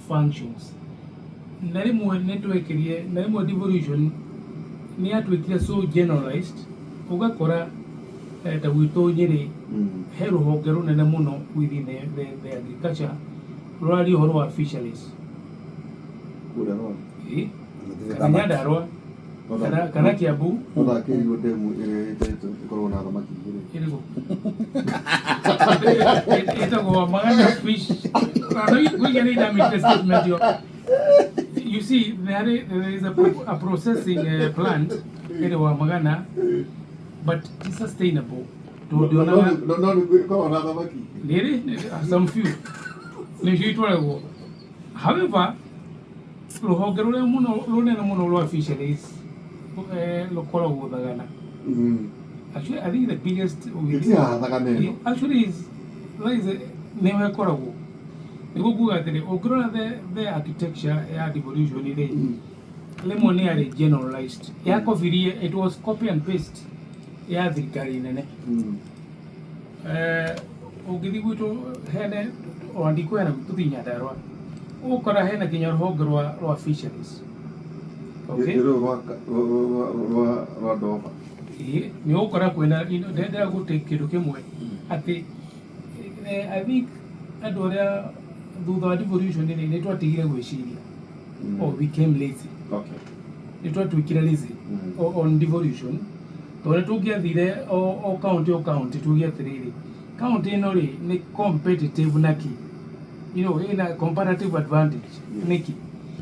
Functions na rĩmwe nĩ twekirie na rĩmwe devolution nĩ yatuĩkire so generalized ũgakora ta gwitũ Nyĩrĩ he rũhonge rũnene mũno within the agriculture rũraria ũhoro wa fisheries. Kũrĩa Rwanda. Ĩ, kana Nyandarua kana Kiambu. No ndakĩrigwo ndemu ĩrĩa ĩtĩtwo ĩkoragwo na thamaki igĩrĩ. Ĩrĩkũ? Ĩtagwo Magana Fish. Ngwĩciria nĩ ndamĩte statement ĩyo. You see, there is a processing plant ĩrĩ wa Magana, but it's sustainable tondũ ndionaga. No nĩ ĩkoragwo na thamaki. Rĩrĩ some few nĩcio itwaragwo. However, rũhonge rũrĩa mũno rũnene mũno rwa fisheries rũkoragwo Thagana. Actually, I think the biggest Ĩti haha Thagana ĩno. Actually is that is nĩho ĩkoragwo. Nĩguo kuga atĩrĩ, ũngĩrora the architecture ya devolution rĩ, rĩmwe nĩ yarĩ generalized. Yakobirie, it was copy and paste ya thirikari nene. Ũngĩthiĩ gwitũ hene ona ndikwĩra tũthiĩ Nyandarua, ũgũkora hena nginya rũhonge rwa fisheries. Okay? Rũrũ rwa Ndoba. Ĩĩ, nĩ ũgũkora kwĩna ndĩrenda gũte kĩndũ kĩmwe atĩ I think andũ arĩa thutha wa devolution rĩ, nĩ twatigire gwĩciria or we became lazy. Nĩ twatuĩkire lazy on devolution tondũ nĩ tũngĩathire o county o county tuge atĩrĩrĩ, county ĩno rĩ, nĩ competitive naki ĩna comparative advantage nĩkĩ?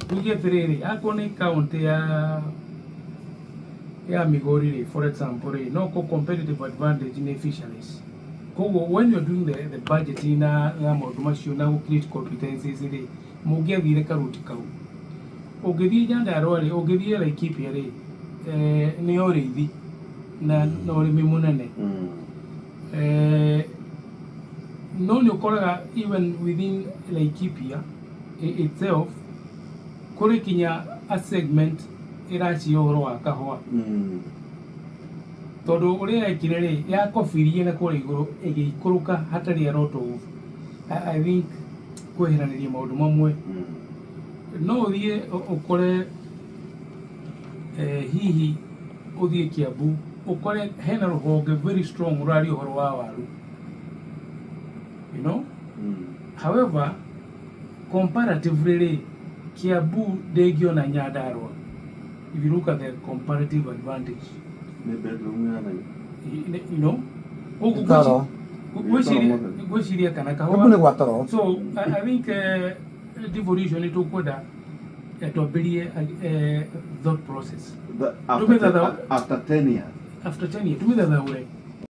Tuge atĩrĩrĩ, akorwo nĩ county ya Migori rĩ, for example rĩ, no ko competitive advantage nĩ fisheries. Koguo when you're doing the budgeting na maũndũ macio na gũ create competencies rĩ, mũngĩathire karuti kau. Ũngĩthiĩ Nyandarua rĩ, ũngĩthiĩ Laikipia rĩ, nĩ ũrĩithi na ũrĩmi mũnene. No nĩ ũkoraga even within Laikipia itself kũrĩ kinya a segment ĩracia ũhoro wa kahũa. Tondũ ũrĩa yekire rĩ, yakobirie na kũrĩa igũrũ ĩgĩikũrũka hatarĩ a lot of I think kweheranĩria maũndũ mamwe. No ũthiĩ ũkore hihi ũthiĩ Kiambu ũkore hena rũhonge very strong rũraria ũhoro wa waru. However, comparatively rĩ, Kiambu ndĩngĩona Nyandarua if you look at the comparative advantage. Nĩ bedroom ya nai. Koguo Toro. ngwĩciria kana Kiambu kahũa. Nĩ gwa toro. So I think devolution nĩ tũkwenda twambĩrie thought process. After Tũmĩthatha- after 10 years. After 10 years tũmĩthathaũre.